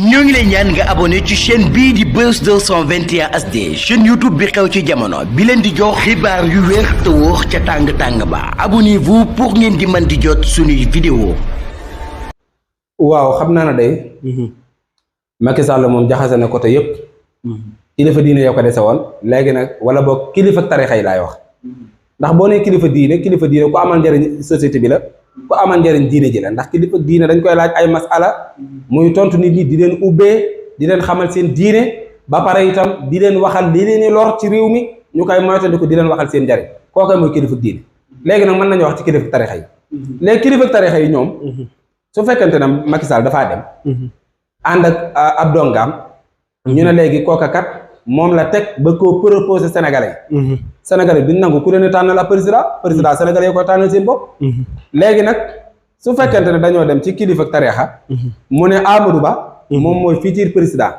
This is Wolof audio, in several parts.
ñoo ngi lay ñaan nga abonné ci chaîne bii di Buzz 221 HD chaîne YouTube bi xew ci jamono bi leen di jox xibaar yu wér te wóor ca tàng-tàng ba abonnez-vous pour ngeen di mën di jot suñuy vidéo. waaw xam naa ne day Macky Sall moom jaxase na côté yëpp kilifa diine yoo ko dese woon léegi nag wala boog kilifa tarixa yi laay wax ndax boo nee kilifa diine ku amal njëriñ société bi la ku amal njëriñ diine ji la ndax kilifa diine dañ koy laaj ay masala muy tontu nit ñi di leen ubbee di leen xamal seen diine ba pare itam di leen waxal li leen di lor ci réew mi ñu koy moytandiku di leen waxal seen njëriñ kooku mooy kilifa diine. léegi nag mën nañu wax ci kilifa tarixa yi léegi kilifa tarixa yi ñoom su fekkente ne Macky Sall dafaa dem ànd ak ab dongaam ñu ne léegi kooka kat moom la teg ba koo proposé Sénégalais yi Sénégalais yi duñ nangu ku leen tànnal ab président Sénégalais yi koy tànnal seen bopp léegi nag su fekkente ne dañoo dem ci kilifa tarixa mu ne Amadou Ba moom mooy futur président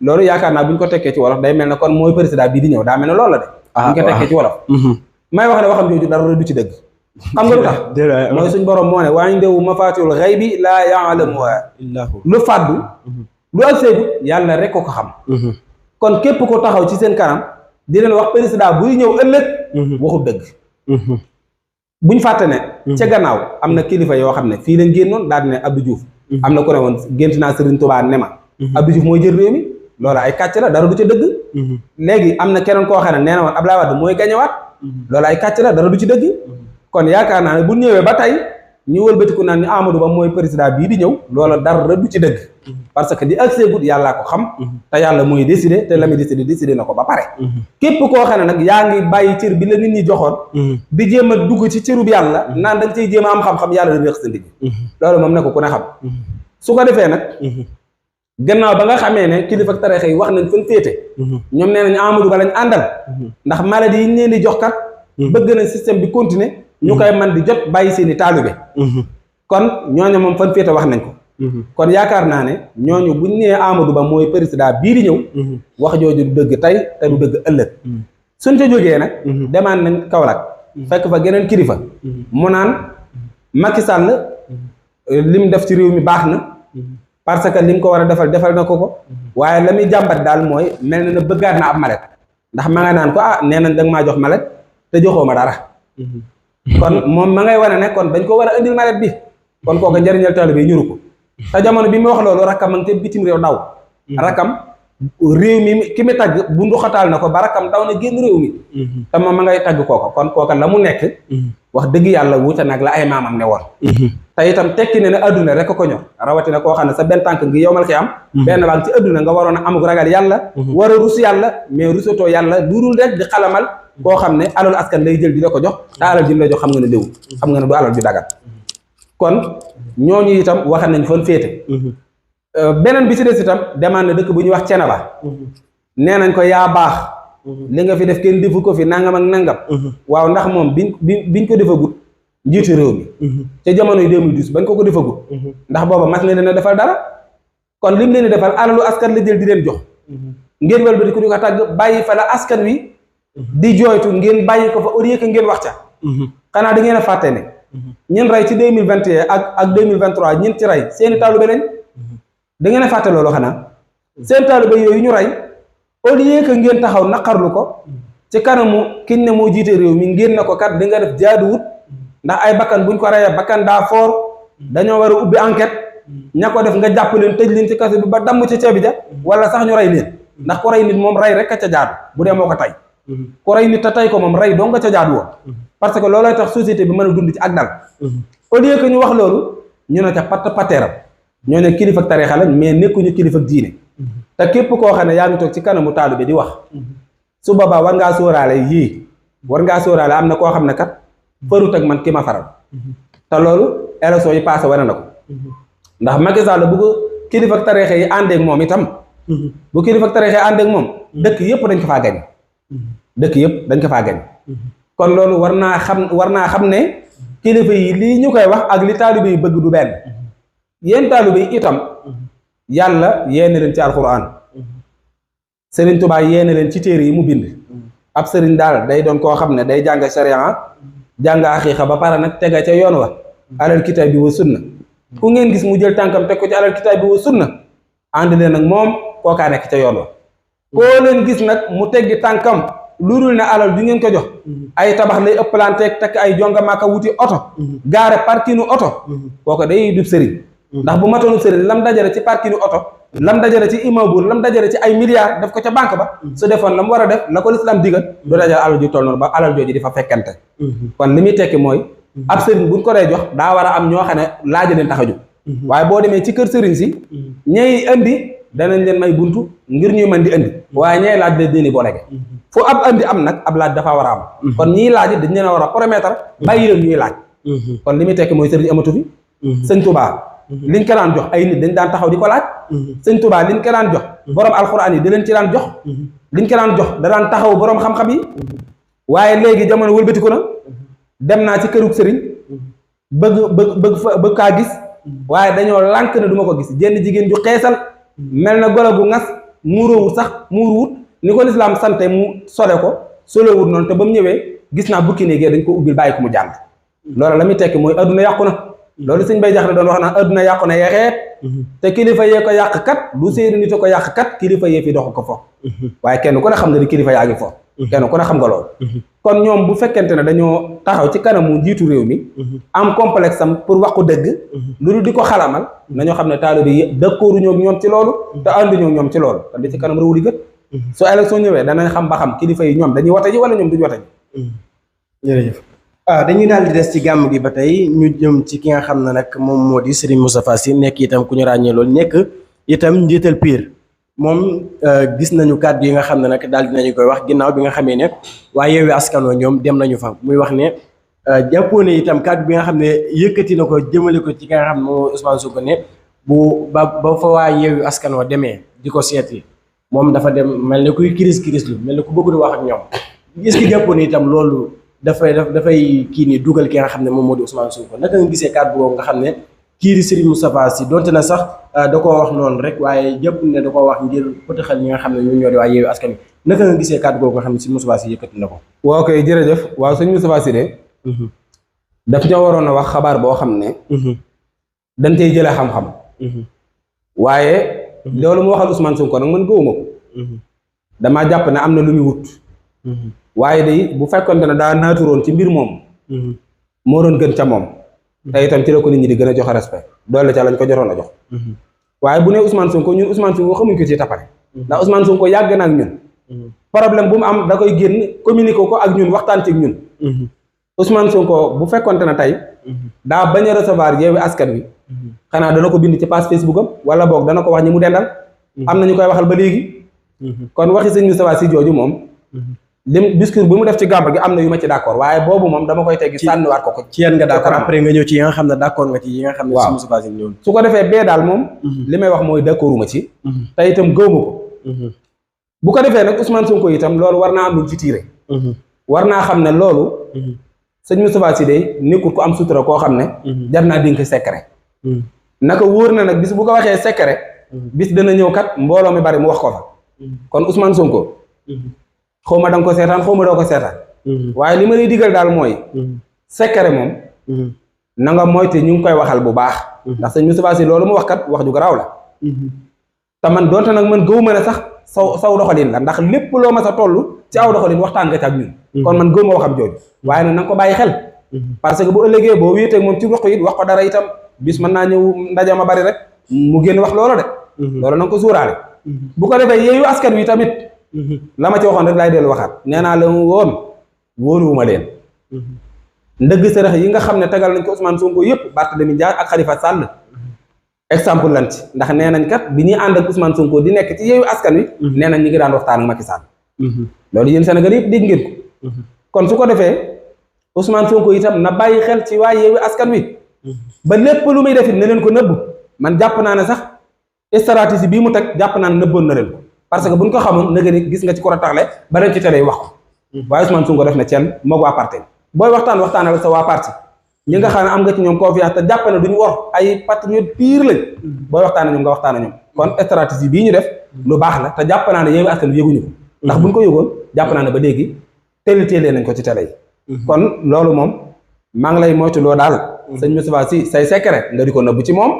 loolu yaakaar naa bu ñu ko tekkee ci wolof day mel ne kon mooy président bii di ñëw daa mel ne loolu la de bu ñu ko tekkee ci wolof may wax ne waxam jooju dara du ci dëgg xam nga lu tax mooy suñ borom moo ne waa indahu mafatihul ghaybi laa ya'lamuha lu fàddu lu ak seegu yàlla rek ko xam kon képp ko taxaw ci seen kanam di leen wax président buy ñëw ëllëg waxu dëgg buñ fàtte ne ca gannaaw am na kilifa yoo xam ne fii lañ génnoon daal di ne Abdou Diouf am na ku ne woon gént naa Serigne Touba ne ma Abdou Diouf mooy jël réew mi loolu ay kàcc la dara du ca dëgg léegi am na keneen koo xam ne nee na woon Abdoulaye Wade mooy gañewaat loolu ay kàcc la dara du ci dëgg kon yaakaar naa ne bu ñëwee ba tey ñu wëlbatiku naan ni Amadou Ba mooy président bii di ñëw loola dara du ci dëgg parce que di accès gut yàllaa ko xam te yàlla mooy décidé te la muy décidé na ko ba pare képp koo xam ne nag yaa ngi bàyyi cër bi la nit ñi joxoon di jéem a dugg ci cërub yàlla naan da nga cay jéem a am xam-xam yàlla da réex sa ndigg loolu moom ne ko ku ne xam su ko defee nag gannaaw ba nga xamee ne kilifa tarixa yi wax nañ fan féete ñoom nee nañ Amadou Ba lañ àndal ndax maladie yi ñu leen di jox kat bëgg na système bi continuer ñu koy man di jot bàyyi seeni taalube kon ñooñu moom fan féete wax nañ ko kon yaakaar naa ne ñooñu buñ nee Amadou Ba mooy président bii di ñëw wax jooju du dëgg tey te du dëgg ëllëg suñ ca jógee nag demaan nañ Kaolack fekk fa geneen kilifa mu naan Macky Sall lim def ci réew mi baax na parce que lim ko war a defal na ko waaye la muy jàmbat daal mooy mel na bëggaat na ab malet ndax ma nga naan ko nee nañ danga maa jox malet te joxoo ma dara kon moom ma ngay wane ne kon dañ ko war a indil malet bi kon kooku njëriñal taalibe bi ñuru ko te jamono bi mu wax loolu rakkam ma ngi te bitim réew daw rakkam réew mi ki mi tagg bu nduxataal na ko ba rakkam daw na génn réew mi te moom ma ngay tagg kooka kon kooka la mu nekk wax dëgg yàlla wuute nag la ay maamam ne woon te itam tekki ne adduna rek ko ñor rawatina koo xam ne sa benn tànk ngi yowmal xi am benn baa ngi ci adduna nga waroon a amuk ragal yàlla war a rus yàlla mais rusatoo yàlla lu dul rek di xalamal koo xam ne alalu askan lay jël di la ko jox te alal ji la jox xam nga ne léwu xam nga ne du alal ju dagat kon ñooñu itam waxal nañ fan féete beneen bi ci des itam demaan na dëkk bu ñuy wax Cenaba nee nañ ko yaa baax li nga fi def kenn defu ko fi nangam ak nangam waaw ndax moom biñ ko defagut njiitu réew mi ca jamono yi 2012 bañ ko defagut ndax booba mas na leen a defal dara kon lim leen di defal alalu askan la jël di leen jox ngeen wel ba di ko tàgg bàyyi fa la askan wi di jooytu ngeen bàyyi ko fa au lieu que ngeen wax ca xanaa da ngeen a fàtte ne ñun rey ci 2021 ak 2023 ñin ci rey seeni taalube lañ da ngeen a fàtte loolu xanaa seen taalube yooyu ñu rey au lieu que ngeen taxaw naqarlu ko ci kanamu kiñ ne moo jiite réew mi ngeen na ko kat di nga def jaaduwut ndax ay bakkan buñ ko reyee bakkan daa foor dañoo war a ubbi enquête ña ko def nga jàpp leen tëj leen ci kaso bi ba damm ci ceebi ja wala sax ñu rey leen ndax ku rey nit moom rey rek a ca jaadu bu dee moo ko tey ku rey nit te tey ko moom rey doo nga ca jaadu woon parce que loolooy tax société bi mën a dund ci ak dal au lieu que ñu wax loolu ñu ne ca pateeram ñoo ne kilifa tarixa lañ mais nekkuñu kilifa diine te képp koo xam ne yaa ngi toog ci kanamu taalibe di wax su boobaa war ngaa sóoraale yii war ngaa sóoraale am na koo xam ne kat farut ak man ki ma faral te loolu élection yi passé wane na ko ndax Macky Sall bu ko kilifa tarixa yi àndeek moom itam bu kilifa tarixa yi àndeek moom dëkk yëpp dañ ko faa gañ dëkk yëpp dañ ko faa gañ kon loolu war naa xam ne kilifa yi lii ñu koy wax ak li taalibe yi bëgg du benn yéen taalibe yi itam yàlla yéene leen ci alxuraan Sëriñ Tuubaa yéene leen ci téere yi mu bind ab sëriñ daal day doon koo xam ne day jàng sharia jàng aqiiqa ba pare nag tega ca yoon wa alal kitaab bi wa sunna ku ngeen gis mu jël tànkam teg ko ci alal kitaab bi wa sunna ànd leen ak moom kookaa nekk ca yoon wa koo leen gis nag mu teggi tànkam lu dul ne alal bi ngeen ko jox ay tabax lay ëppalanteeg takk ay jonga maaka wuti oto gaare parkinu oto kooko day dub sëriñ ndax bu matoonu sëriñ lam dajale ci parkinu oto lam dajale ci immeuble lam dajale ci ay milliards def ko ca banque ba su defoon la mu war a def la ko lislaam digal du dajale alal ju toll noonu ba alal jooju di fa fekkante kon li muy tekki mooy ab sëriñ buñ ko dee jox daa war a am ñoo xam ne laaja leen tax a jóg waaye boo demee ci kër sëriñ si ñay indi danañ leen may buntu ngir ñuy mën di indi waaye ñay laaj leen déeni boolege fu ab indi am nag ab laaj dafa war a am kon ñiy laaj dañ leen a war a promettre bàyyi leen ñuy laaj kon li muy tekki mooy sëriñ amatu fi sëñ Touba liñ ko daan jox ay nit dañ daan taxaw di ko laaj sëñ Touba liñ ko daan jox borom alxuraan yi da leen ci daan jox liñ ko daan jox da daan taxaw borom xam-xam yi waaye léegi jamono wëlbatiku na dem naa ci kërug sëriñ bëgg kaa gis waaye dañoo lànk ne du ma ko gis jenn jigéen ju xeesal mel na golo gu ngas muuroowut sax muuruwut ni ko lislaam sante mu sole ko solowut noonu te ba mu ñëwee gis naa bukki néegee dañ ko ubbil bàyyi ko mu jàll loolu la muy tekki mooy adduna yàqu na loolu sëñ Bay Jaxate doon wax naa adduna yàqu na yaxeet te kilifa yee ko yàq kat du séeri nit a ko yàq kat kilifa yee fi doxu ko fo waaye kenn ku ne xam nga ni kilifa yaa ngi fo kenn ku ne xam nga loolu kon ñoom bu fekkente ne dañoo taxaw ci kanamu njiitu réew mi am complexe am pour wax ko dëgg lu dul di ko xalamal nañoo xam ne taalibe yi d'accord ñoo ñoom ci loolu te ànduñoo ñoom ci loolu te di ci kanam réew di gët su élection ñëwee danañ xam ba xam kilifa yi ñoom dañuy wate ji wala ñoom duñu wate ji jërëjëf dañuy daal di des ci gàmm gi ba tey ñu jëm ci ki nga xam ne nag moom moo di Serigne Moustapha Sy nekk itam ku ñu ràññee loolu nekk itam njiital Pire moom gis nañu kàddu yi nga xam ne nag daal dinañu koy wax ginnaaw bi nga xamee ne waa Yewwi Askan Wi ñoom dem nañu fa muy wax ne jàppoo ne itam kàddu bi nga xam ne yëkkati na ko jëmale ko ci ki nga xam ne moom Ousmane Sonko ne bu ba fa waa Yewwi Askan Wi demee di ko seeti moom dafa dem mel ne kuy kiris lu mel ne ku bëgg di wax ak ñoom est-ce que jàppoo ne itam loolu dafay kii nii dugal ki nga xam ne moom moo di Ousmane Sonko naka nga gisee kàddu boobu nga xam ne kii di Serigne Moustapha Sy donte na sax da koo wax noonu rek waaye jëpp ne da koo wax ngir pëtëxal ñi nga xam ne ñu ñoo di waa Yewwi Askan Wi naka nga gisee kàddu boobu nga xam ne Serigne Moustapha Sy yëkkati na ko. waaw kay jërëjëf waaw sëñ Moustapha Sy de daf ñoo waroon a wax xabaar boo xam ne dañ cey jëlee xam-xam waaye loolu mu waxal Ousmane Sonko nag man gëwuma ko damaa jàpp ne am na lu muy wut waaye day bu fekkonte ne daa naaturoon ci mbir moom moo doon gën ca moom te itam ci la ko nit ñi di gën a joxe respect doole ca lañ ko jotoon a jox waaye bu ne Ousmane Sonko ñun Ousmane Sonko xamuñ ko ci tapare ndax Ousmane Sonko yàgg na ak ñun problème bu mu am da koy génn communiquer ko ak ñun waxtaan ci ak ñun Ousmane Sonko bu fekkonte ne tey daa bañ a recevoir Yewwi Askan Wi xanaa dana ko bind ci page Facebook am wala boog dana ko wax ñi mu dendal am na ñu koy waxal ba léegi kon waxi sëñ Moustapha Sy jooju moom lim discours bu mu def ci gàmb gi am na yu ma ci d'accord waaye boobu moom dama koy teggi sànniwaat ko ci yan nga d'accord après nga ñëw ci yi nga xam ne d'accord nga ci yi nga xam ne sëñ Moustapha Sy ñëw su ko defee bee daal moom li may wax mooy d'accorduma ci te itam gëwma ko bu ko defee nag Ousmane Sonko itam loolu war naa am lu ci tiire war naa xam ne loolu sëñ Moustapha Sy de nekkul ku am sutura koo xam ne jar naa dénk secret naka wóor na nag bis bu ko waxee secret bis dana ñëw kat mbooloo mi bari mu wax ko fa kon Ousmane Sonko xaw ma da nga ko seetaan xaw ma doo ko seetaan waaye li ma lay digal daal mooy secret moom na nga moyte ñu ngi koy waxal bu baax ndax sëñ Moustapha Sy loolu mu wax kat wax ju garaaw la te man donte nag man gëwuma ne sax saw doxalin la ndax lépp loo ma sa toll ci aw doxalin waxtaan nga ci ak ñun kon man gëwuma waxam jooju waaye nag na nga ko bàyyi xel parce que bu ëllëgee boo wéeteeg moom ci wax it wax ko dara itam bis mën naa ñëw ndaje ma bari rek mu génn wax loolu de loolu na nga ko suuraale bu ko defee Yewwi Askan Wi tamit la ma ci waxoon rek laay dellu waxaat nee naa la woon wóoluwuma leen ndëgg sërëx yi nga xam ne tegal nañ ko Ousmane Sonko yëpp Barthélémy Dias ak Khalifa Sall exemple lan ci ndax nee nañ kat bi ñuy ànd ak Ousmane Sonko di nekk ci Yewwi Askan Wi nee nañ ñi ngi daan waxtaan ak Macky Sall loolu yéen Sénégal yëpp dégg ngeen ko kon su ko defee Ousmane Sonko itam na bàyyi xel ci waa Yewwi Askan Wi ba lépp lu muy defit ne leen ko nëbb man jàpp naa ne sax stratégie bii mu teg jàpp naa ne nëbboon na leen ko parce que buñ ko xamoon nëgë ni gis nga ci ko taxle ba leen ci télé yi wax ko waaye Ousmane Sonko def na ceen moog waa parti booy waxtaanal sa waa parti ñi nga xam ne am nga ci ñoom confiance te jàpp ne duñu war ay patriote pire lañ booy waxtaane ñoom nga waxtaane ñoom kon stratégie bii ñu def lu baax la te jàpp naa ne Yewwi Askan Wi yëguñu ko ndax buñ ko yëgoon jàpp naa ne ba léegi téelee nañ ko ci télé yi kon loolu moom maa ngi lay moytu loo daal sëñ Moustapha Sy say secret nga di ko nëbb ci moom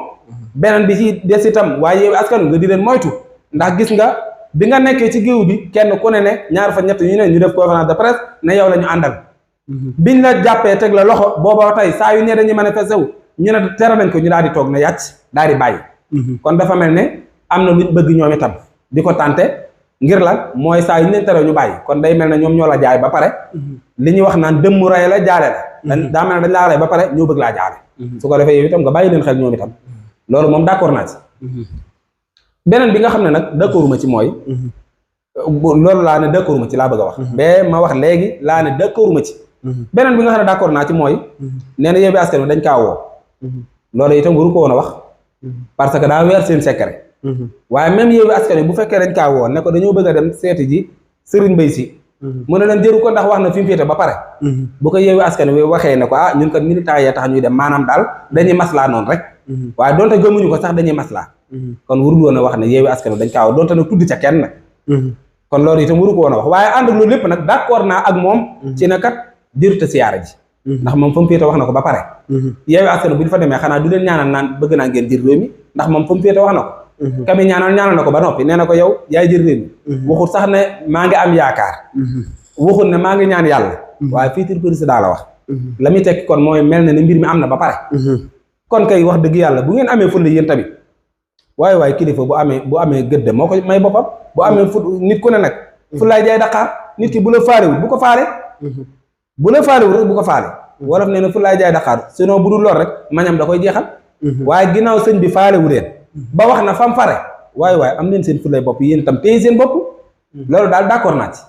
beneen bi ci des itam waaye Yewwi Askan Wi nga di leen moytu ndax gis nga bi nga nekkee ci géew bi kenn ku ne ñaar fa ñett ñu ne ñu def conférence de presse ne yow la ñu àndal biñ la jàppee teg la loxo booba tey saa yu ne dañuy manifesté wu ñu ne tere nañ ko ñu daal di toog ne yàcc daal di bàyyi kon dafa mel ne am na luñ bëgg ñoom itam di ko tànte ngir lan mooy saa yu ñu leen tere ñu bàyyi kon day mel ne ñoom ñoo la jaay ba pare li ñuy wax naan dëmm ray la jaale la daa mel ne dañ laa ray ba pare ñoo bëgg laa jaale su ko defee yow itam nga bàyyi leen xel ñoom itam loolu moom d'accord naa ci beneen bi nga xam ne nag d'accorduma ci mooy loolu laa ne d'accorduma ci laa bëgg a wax mais ma wax léegi laa ne d'accorduma ci beneen bi nga xam ne d'accord naa ci mooy nee na Yewwi Askan Wi dañ kaa woo loolu itam waru ko woon a wax parce que daa weer seen secret waaye même Yewwi Askan Wi bu fekkee dañ kaa woo ne ko dañoo bëgg a dem seeti ji Serigne Mbaye Sy mu ne leen jëru ko ndax wax na fi mu féete ba pare bu ko Yewwi Askan Wi waxee ne ko ah ñun kat militants yee tax ñuy dem maanaam daal dañuy maslaa noonu rek waaye donte gëmuñu ko sax dañuy maslaa kon warul woon a wax ne Yewwi Askan Wi dañ kaa woo donte nag tudd ca kenn nag kon loolu itam waru ko woon a wax waaye ànd ak loolu lépp nag d'accord naa ak moom ci ne kat jërute siyaara ji ndax moom fa mu féete wax na ko ba pare Yewwi Askan Wi bu ñu fa demee xanaa du leen ñaanal naan bëgg naa ngeen jël réew mi ndax moom fa mu féete wax na ko kami ñaanal na ko ba noppi nee na ko yow yaay jël réew mi waxul sax ne maa ngi am yaakaar waxul ne maa ngi ñaan yàlla waaye futur président la wax la muy tekki kon mooy mel na ne mbir mi am na ba pare kon kay wax dëgg yàlla bu ngeen amee fulla yéen tamit waaye kilifa bu amee gëdd moo ko may boppam bu amee nit ku ne nag fu laay jaay Dakar nit ki bu la faarewul bu ko faale bu la faalewul rek bu ko faale wolof nee na fu laay jaay Dakar sinon bu dul lor rek mañam da koy jeexal waaye ginnaaw sëñ bi faalewu leen ba wax na fam fare waaye am leen seen fulay bopp yéen itam téye seen bopp loolu daal d'accord naa ci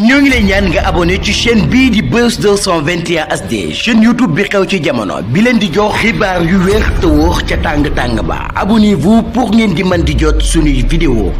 ñoo ngi lay ñaan nga abonné ci chaîne bii di Buzz 221 HD chaîne YouTube bi xew ci jamono bi leen di jox xibaar yu wér te wóor ca tàng tàng ba abonnez-vous pour ngeen di mën di jot suñuy vidéo